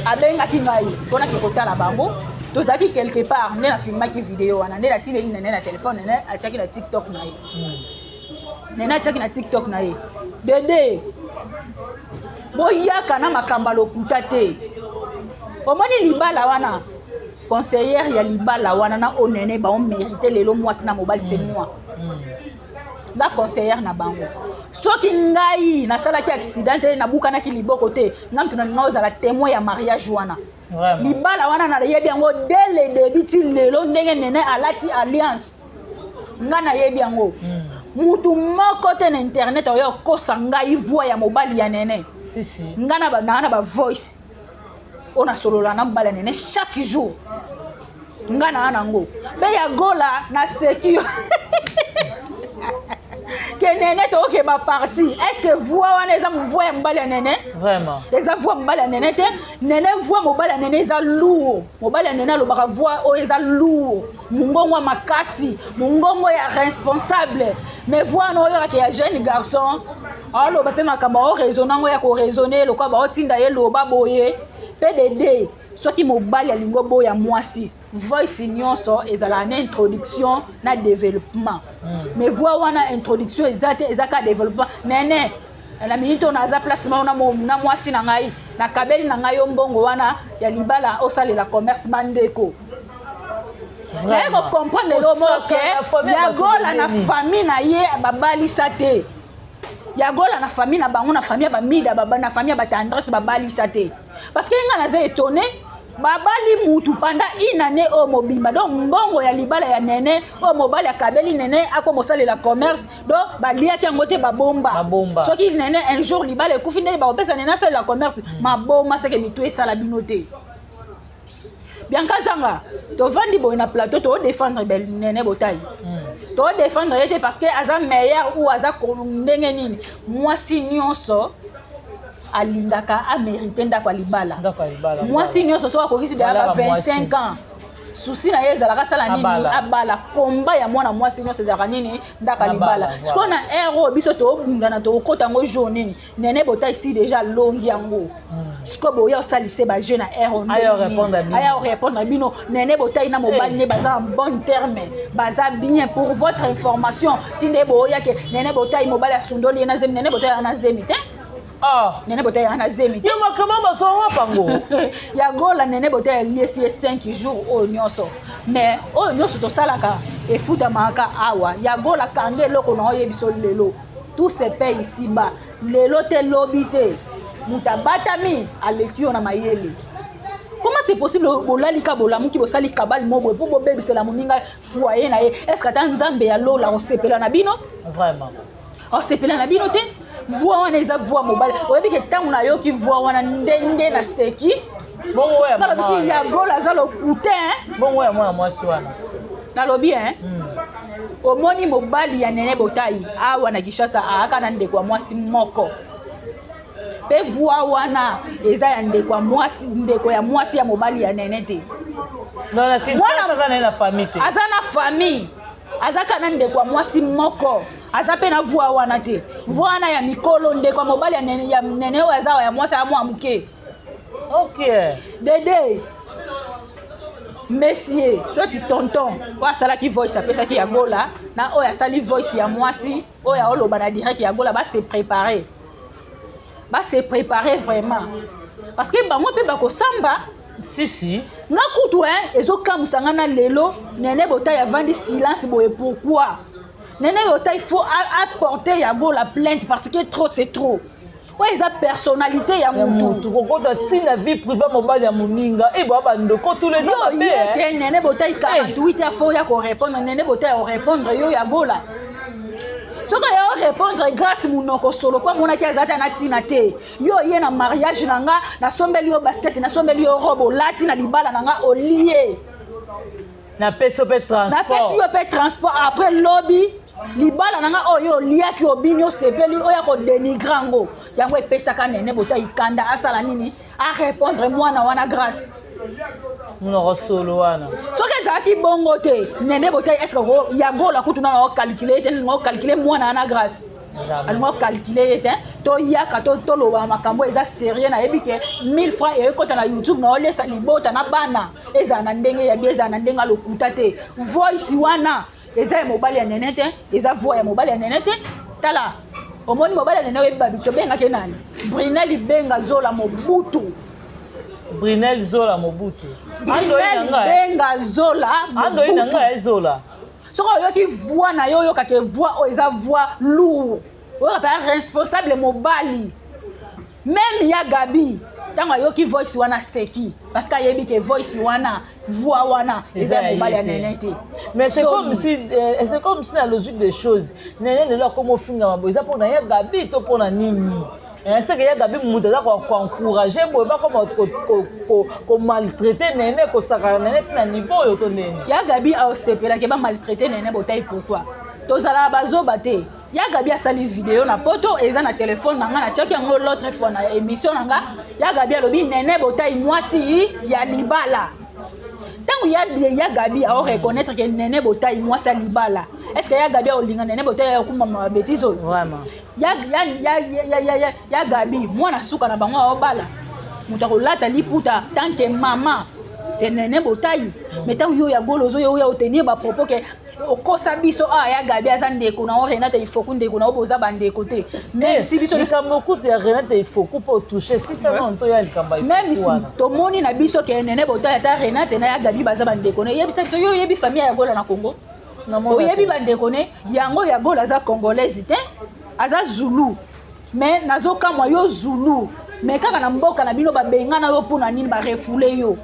abengaki ngai mpona ke kotala bango. Tozalaki quelque part nde nafilmaki video wana, nde natindeli Nene na telefone. Nene atiaki na TikTok na ye. Nene atiaki na TikTok na ye. Dede, boyaka na makambo ya lokuta te. Omoni libala wana, conseillère ya libala wana na oyo Nene baomérite lelo mwasi na mobali, c'est moi nga conseillère na bango. Soki ngai nasalaki accident te, nabukanaki liboko te, nga mutu nalinga ozala témoin ya mariage wana. Libala wana nayebi yango dès le début ti lelo. Ndenge Nene alati alliance, nga nayebi yango. Mutu moko te na internet oyo okosa ngai voix ya mobali ya Nene. Si, si. Nga naa na bavoice oyo nasolola na mobali ya Nene chaque jour. Nga naa nango mpe ya gola. Naseki yo ke Nene tookeba parti. Est ce que voix wana eza voix ya mobali ya Nene? Vraiment. Eza voix mobali ya Nene te. Nene, voix mobali ya Nene eza lourd. Mobali ya Nene alobaka voix oyo eza lourd, mongongo ya makasi, mongongo ya responsable. Mais voix wana oyokaka ya jeune garçon aoloba mpe makambo aoraisonne yango ya koraisonne lokola baotinda ye loba boye. Mpe dede, soki mobali alingi oboya mwasi, voice nyonso ezalaka na introduction na développement. Mais voix wana, introduction eza te, eza ka développement. Nene, na minute oyo naza place moko na mwasi na ngai, nakabeli na ngai yo mbongo wana ya libala osalela commerce. Bandeko, naye kocomprendre lelo moko ke Yagola na famille na ye babalisa te. Yagola na famille na bango, na famille ya bamida, na famille ya batendresse, babalisa te. Parce que nga naza étonné, babali mutu pendant une année oyo mobimba, donc mbongo ya libala ya Nene oyo mobali akabeli Nene akomosalela commerce, donc baliaki yango te, babomba. Babomba. Soki Nene un jour libala ekufi, ndenge bakopesa Nene asalela commerce. Maboma seke mitu esala bino te. Bianka Zanga, tovandi boye na plateau, toodéfendre Nene Botai. Toodéfendre ye te parce que aza meilleur ou aza ndenge nini. Mwasi nyonso alingaka amérite ndako ya libala. Ndako ya libala. Mwasi nyonso soki akokisi deya ba Malaka mwasi. 25 ans, susi na ye ezalaka asala nini? Abala. Abala. Komba ya mwana mwasi nyonso ezalaka nini? Ndako ya Abala, libala. voilà. Sikoyo na ere oyo biso toobundana, tokokota yango jour nini? Nene Bota esi déjà alongi yango. Sikoyo boya osalise baje na ere oyo. Aya ndenge nini? orépondre bino. Aya orépondre bino. Nene Botai na mobali Eh. ne baza en bon terme, baza bien. Pour votre information, tinde boyake Nene Botai mobali asundoli ye na zemi. Nene Botai aza na zemi te. Ah. Nene Botai aza na zemi te. Yo makambo bazonga pango. Ya Gola, Nene Botai aliesi ye 5 jours oyo nyonso. Mais oyo nyonso tosalaka efutamaka awa. Ya Gola, kanga eloko na oyebi biso lelo, tout se paye ici bas. Lelo te, lobi te, moto abatami aleki yo na mayele. Comment c'est possible bolali ka bolamuki, bosali kabali mo boye mpo bobebisela moninga foyer na ye? Est ce que ata Nzambe ya lola osepela na bino? Vraiment. Osepela na bino te. Voix wana eza voix mobali. Oyebi ke ntango nayoki voix wana, ndenge naseki. Bongo oyo ya mama Nalobi wana. ya Gola aza lokute. Bongo oyo ya mwana mwasi wana. Nalobi hein, omoni mobali ya Nene Botai awa na Kinshasa aaka na ndeko ya mwasi moko mpe voix wana eza ya ndeko ya mwasi, ndeko ya mwasi ya mobali ya Nene te. Non, na Kinshasa aza na ye na famille te. Aza na famille, aza kaka na ndeko ya mwasi moko, aza mpe na voix wana te. Voix wana ya mikolo, ndeko ya mobali ya Nene oyo aza ya mwasi, ya mwa moke. Ok. Dede monsieur, soki tonton oyo asalaki voice apesaki ya Gola na oyo asali voice ya mwasi oyo aoloba na direct ya Gola, base préparer, base préparer vraiment, parce que bango mpe bakosamba. Si si. Nga kutu ezokamwisa nga na lelo, Nene Botai avandi silence boye. Pourquoi Nene Botai? Il faut apporter ya Gola plainte, parce que trop c'est trop. Oyo eza personnalité ya ya mutu. Mutu kokota ntina vie privée mobali ya moninga eboya bandeko tula eza Yo mabe. ye ke Nene Botai 48 heures faut ya korépondre. Nene Botai orépondre yo ya Gola, soki oya orépondre grâce monoko solo mpo amonaki aza te na ntina te. Yo ye na mariage na nga, nasombeli yo basket, nasombeli yo robe, olati na libala na nga, olie. Napesi yo mpe napesi transport. Yo mpe transport. Après lobi libala na nga oyo oliaki, obini, osepeli, oyo akodénigrer yango. Yango epesaka Nene Botai kanda. Asala nini? Arépondre mwana wana grâce. Monoko solo wana. Soki ezalaki bongo te, Nene Botai, est-ce Yagola kutu nana ocalculer ye te? Nalinga ocalculer mwana wana grâce. Jamais. Alinga ocalculer ye te. Toyaka toloba makambo eza sérieux. Nayebi ke 1000 francs eyekɔta na YouTube na olesa libota na bana, ezala na ndenge ya bi, ezala na ndenge ya lokuta te. Voice wana eza ya mobali ya Nene te, eza voix ya mobali ya Nene te. Tala, omoni mobali ya Nene, oyebi babi tobengaki nani? Brinel Benga Zola Mobutu. Brinel Zola Mobutu. Andoi na Brinel ngai. Benga Zola Andoi na Mobutu. ngai ezola. Soki oyoki voix na yo, oyokaka voix oyo eza voix lourd, oyoka mpenza responsable mobali. Même ya Gabi, ntango ayoki voice wana, seki, parce que ayebi ke voice wana, voix wana eza ya mobali ya Nene te. Mais c'est comme si c'est comme si la logique des choses, Nene lelo akoma ofingama boye, eza mpona ya Gabi to mpona nini? Seke ya Gabi moto aza koencourager boye, bakoma komaltraiter Nene, kosakana Nene ntina niveau oyo to ndeni? Ya Gabi aosepelaki bamaltraiter Nene Botai. Pourquoi? Tozalaka bazoba te. Ya Gabi asali video na poto, eza na telefone na nga, natiaki yango l'autre fois na émission na nga. Ya Gabi alobi Nene Botai mwasi ya libala. Ntango ya Gabi aoreconnaître ke Nene Botai mwasi ya libala, est ce que ya Gabi aolinga Nene Botai akumama babêtises oyo? Vraiment. Ya Gabi, mwana suka na bango aobala, moto akolata liputa tant que mama, c'est Nene Botai. Mais ntango yo ya Golo ozoya, oya otenir bapropos ke okosa biso awa, ya Gabi aza ndeko na yo, Renate Ifoku ndeko na yo, boza bandeko te, même si biso Likambo kutu ya Renate Ifoku mpo otouche sisa nano toya likambo ya même si tomoni na biso ke Nene Botai ata Renate na ya Gabi baza bandeko ne. Yebisa biso, yo oyebi famille ya Gola na Congo? Oyebi bandeko ne yango? Ya Gola aza congolaise te, aza zulu. Mais nazokamwa yo, zulu, mais kaka na mboka na bino babengana yo. Mpona nini barefouler yo?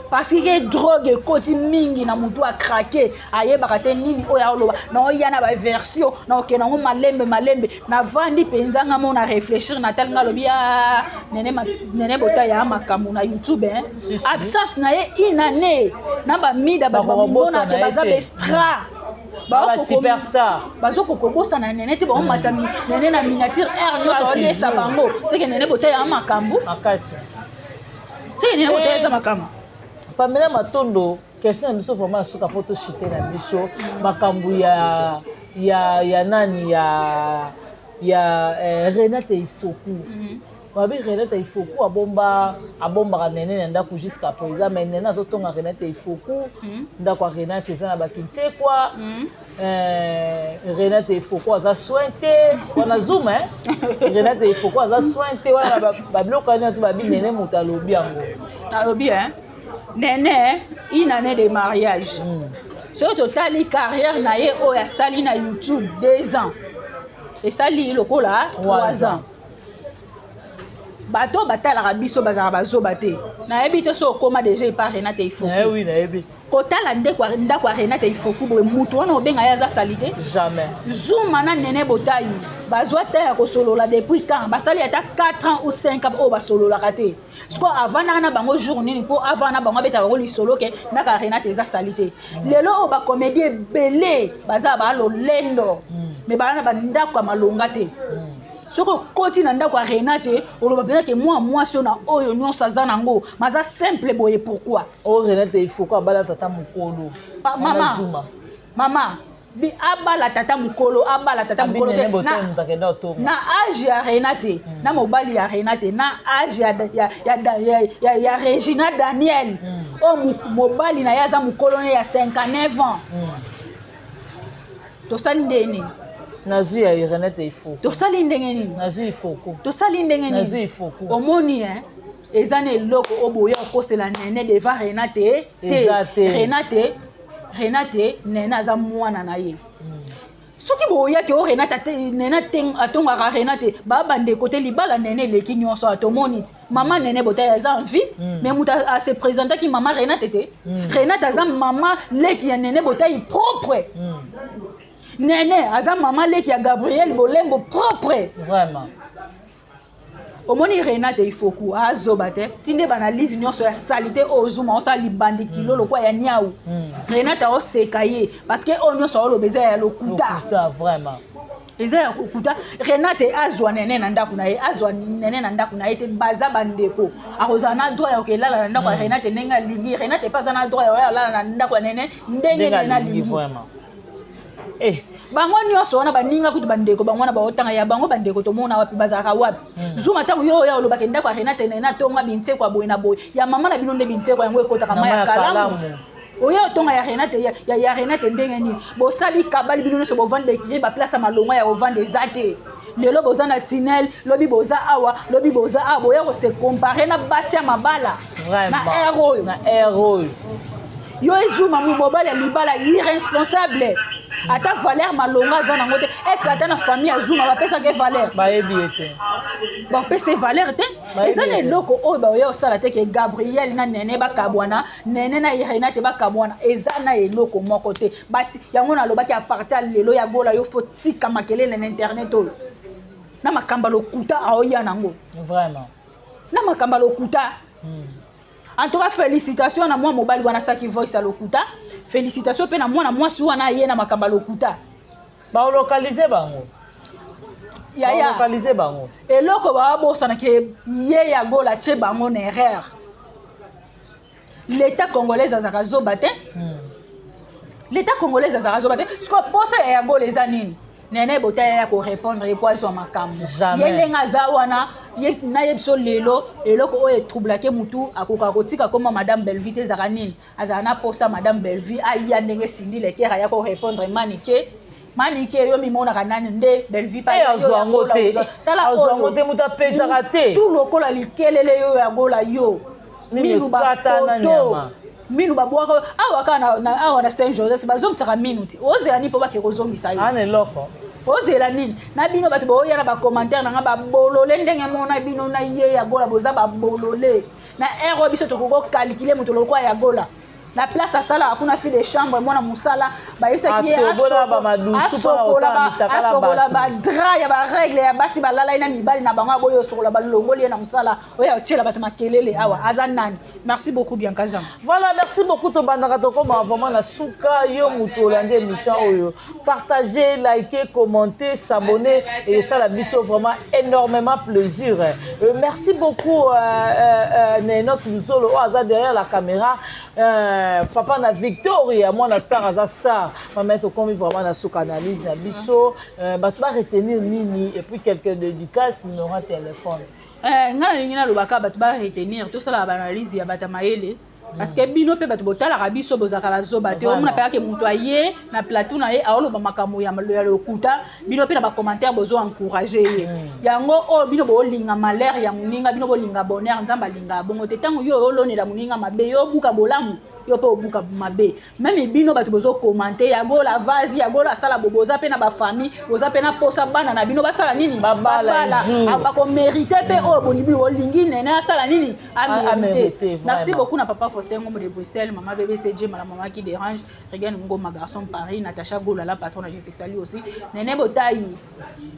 Parce que drogue ekoti mingi na motu, acraquer, ayebaka te nini oyo aoloba. Naoya na baversion, naokende yango malembe malembe. Navandi mpenza nga mo na réfléchir, natali nga, alobi Nene, Nene Bota ya makambo na YouTube, hein? Si, si. Absence na ye une année na bamida, bato Bakobosana bamonaka ye baza te. Baextra Superstar. Bazokoka kobosana Nene te. Baomata Nene na miniature aire nyonso, aolesa bango. Seke Nene Bota ya makambo. Makasi. Seke Nene Bota eza makambo. Pamela Matondo, question na biso vraiment ya suka mpo toshite na biso makambo ya nani, ya Renate Ifoku. Babi Renate Ifoku abomba, abombaka Nene na ndako jusqu'à présent, mais Nene azotonga Renate Ifoku. Ndako ya Renate eza na bakintekwa. Renate Ifoku aza soin te wana zuma, eh? Renate Ifoku aza soin te wana babiloko wana to babi Nene moto alobi yango. Alobi, hein? Nene, une année de mariage, soki totali carrière na ye oyo asali na YouTube, 2 ans esali lokola 3 ans. Bato batalaka biso bazalaka bazoba te. Nayebi te so okóma déjà epa Renate Ifoku. Oui, nayebi. Kotala ndeko ndako ya Renate Ifoku boye, mutu wana obenga ye aza sali te. Jamais. Zuma na Nene Botai bazwa te ya kosolola depuis quand? Basali ata 4 ans ou 5 ans oyo basololaka te. Siko avandaka na bango jour nini mpo avanda na bango, abetaka bango lisolo ke ndako ya Renate eza sali te? Lelo oyo bacomédie ebele baza balolendo, mais baza na bandako ya malonga te. Soki okoti na ndako ya Renate, oloba mpenza ke mwa mwasi oyo na oyo nyonso aza nango maza simple boye, pourquoi? Oyo Renate Ifoku abala tata mokolo. Mama, mama. Abala tata mokolo, abala tata mokolo te na age ya Renate, na mobali ya Renate, na age ya Regina Daniel, oyo mobali na ye aza mokolo ne ya 59 ans. Tosali ndenge nini? Nazwi ya Renate Ifoku. Tosali ndenge nini? Nazwi Ifoku. Tosali ndenge nini? Nazwi Ifoku. Omoni, eza na eloko oyo boya okosela Nene devant Renate te. Renate, Renate, Nene aza mwana na ye. Soki boyaki o Renate, Nene atongaka Renate, baa bandeko te. Libala Nene eleki nyonso. Atomoni ti mama Nene Botai aza en vie, mais moto ase présentaki mama Renate te. Renate aza mama leki ya Nene Botai propre. Nene aza mama leki ya Gabriel Bolembo propre. Vraiment. Omoni, Renate Ifoku azoba te. Tinde baanalyse nyonso ya saleté oyo ozuma osala libandi kilo lokwa ya niau. Renate aoseka ye parce que oyo nyonso aoloba eza ya lokuta. Vraiment. Eza ya kokuta. Renate azwa Nene na ndako na ye, azwa Nene na ndako na ye te. Baza bandeko, akozala na droit ya kokelala na ndako ya Renate ndenge alingi. Renate mpe aza na droit ya koyalala na ndako ya Nene ndenge Nene alingi. Eh. Bango nyonso wana baninga kutu bandeko bango wana baotanga ya bango bandeko. Tomona wapi? Bazalaka wapi? Zuma, ntango yo oya olobaka ndako ya Renate, Nene atonga binsekwa boye na boye, ya mama na bino nde binsekwa yango ekotaka ma ya kalamu. Oya otonga ya Renate, ya Renate ndenge nini? Bosali kabali bino nyonso, bovanda ekiri baplace ya malonga ya kovanda eza te. Lelo boza na tunnel, lobi boza awa, lobi boza awa. Boya kose comparer na basi ya mabala na aire oyo. Na aire oyo. Yo ezuma, mobali ya libala irresponsable, ata valeur malonga aza nango te. Est ce que ata na famille azuma bapesaka ye valeur? Bayebi ye te. Bapesa ye valeur te. Eza na eloko oyo baoya kosala te ke Gabriel na Nene bakabwana, Nene na Renate bakabwana. Eza na eloko moko te. Yango nalobaki, à partir ya lelo, ya Gola, yo faut tika makelele na internet oyo na makambo ya lokuta aoya nango. Vraiment. Na makambo ya lokuta. En tout cas, félicitation na mwa mobali wana asaki voice ya lokuta. Félicitation mpe na mwana mwasi wana aye na makambo ya lokuta. Baolocaliser bango. Yaya. Baolocaliser bango. Eloko bawabosanaka, ye ya Gola tie bango na erreur. L'état congolaise azalaka zoba te. L'état congolaise azalaka zoba te. Sikoyo posa ya Gola eza nini? Nene Botaya ya korépondre ye po azwa makambo. Ye ndenge aza wana, nayebi so lelo eloko oyo etroublake mutu akoka kotika koma madame Bellevue te ezalaka nini? Azala na posa madame Bellevue aya ndenge Cindy Leker aya korépondre Manike. Manike, yo mimonaka nani nde Bellevue? Azwa yango te, azwa yango te, moto apesaka te. Tu lokola likelele yo ya Gola, yo minu bapoto, minu babwaka awa kaka awa na Saint Joseph, bazongisaka minu ti ozela nini mpo bake kozongisa yo? Ana eloko. Ozela nini? Na bino bato boya na bacommentaire na nga, babolole ndenge mona bino na ye ya Gola, boza babolole. Na heure oyo biso tokoki kocalculer moto lokola ya Gola na place asalaka kuna, fille de chambre, mwana mosala, bayebisaki ye asokola badraps ya barègle ya basi balala ye na mibali na bango. Aboyi osokola, balongoli ye na mosala. Oyo atiela bato makelele awa aza nani? Merci beaucoup, Bianca Zama. Voilà, merci beaucoup. Tobandaka, tokoma vraiment na suka. Yo moto olandi émission oyo, partager, liker, commenter, s'abonner et esala biso vraiment énormément plaisir. Merci beaucoup, Nenok Luzolo oyo aza derrière la caméra, papa na Victoria, mwana star, aza star. Mama, tokomi vraiment na suka analyse na biso. Bato baretenir nini? Et puis quelques dédicaces, numéro ya téléphone. Ngai nalingi nalobaka, bato baretenir, tosalaka baanalyse ya bato ya mayele, parce que bino mpe bato botalaka biso bozalaka bazoba te. Omona mpe ake moto aye na plateau na ye, aoloba makambo ya lokuta, bino mpe na bacommentaire bozo encourager ye. Yango oyo bino bolinga malheur ya moninga, bino bolinga bonheur. Nzambe alingaka bongo te. Ntango yo olonela moninga mabe, yo obuka bolamu, yo mpe obuka mabe. Même bino bato bozocommenter ya Gola vasi, ya Gola asala bo, boza mpe na bafamille, boza mpe na posa bana na bino basala nini? Babala. Bakomériter mpe oyo bolibi olingi Nene asala nini, amériter. Merci beaucoup na papa Faustin Ngombo de Bruxelles, mama BBC Jema, la maman qui dérange, Regan Ngoma, garçon Paris, Natacha Gola, la patronne, je te salue aussi. Nene Botayi,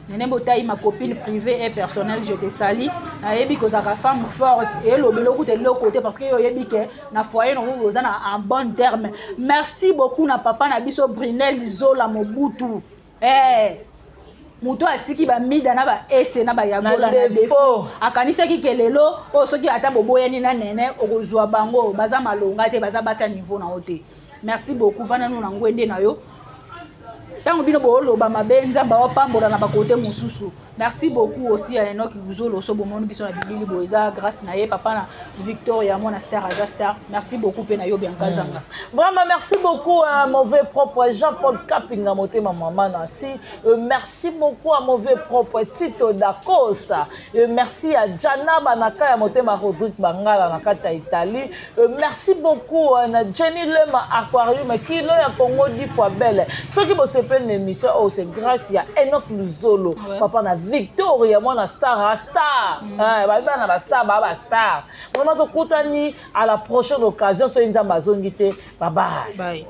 Nene Botayi, ma copine privée et personnelle, je te salue. Nayebi kozalaka femme forte elobeli okuta eloko te, parce que yo oyebi ke na foyer nango boza na en bon terme. Merci beaucoup na papa na biso Brinel Zola Mobutu, moto atiki bamida na baese na bayagola na défaut. Akanisaki ke lelo oyo soki ata boboyani na Nene, okozwa bango baza malonga te, baza basi ya niveau na yo te. Merci beaucoup. Vanda no na ngwende na yo. Ntango bino booloba mabe, Nzambe aopambola na bakote mosusu. Merci beaucoup aussi à Enoch Luzolo. So bomoni biso na bilili boye, eza grâce na ye, papa na Victoria, mwana star aza star. Merci beaucoup mpe na yo, Bianca Zanga. Vraiment, merci beaucoup à mauvais propre Jean-Paul Kapinga Motema Mama Nancy. Merci beaucoup à mauvais propre Tito Dacosta. Merci à Jana Banaka ya Motema Rodrigue Bangala na kati ya Italie. Merci beaucoup na Jenny Lema Aquarium Kilo ya Congo 10 fois belle. Ceux qui bosepeli na émission, oh, c'est grâce ya Enoch Luzolo. Papa na Victoria, mwana star a star. Ba bana ba star, ba ba star. Vraiment, tokutani à la prochaine occasion, soki Nzambe azongi te. Bye bye. Bye.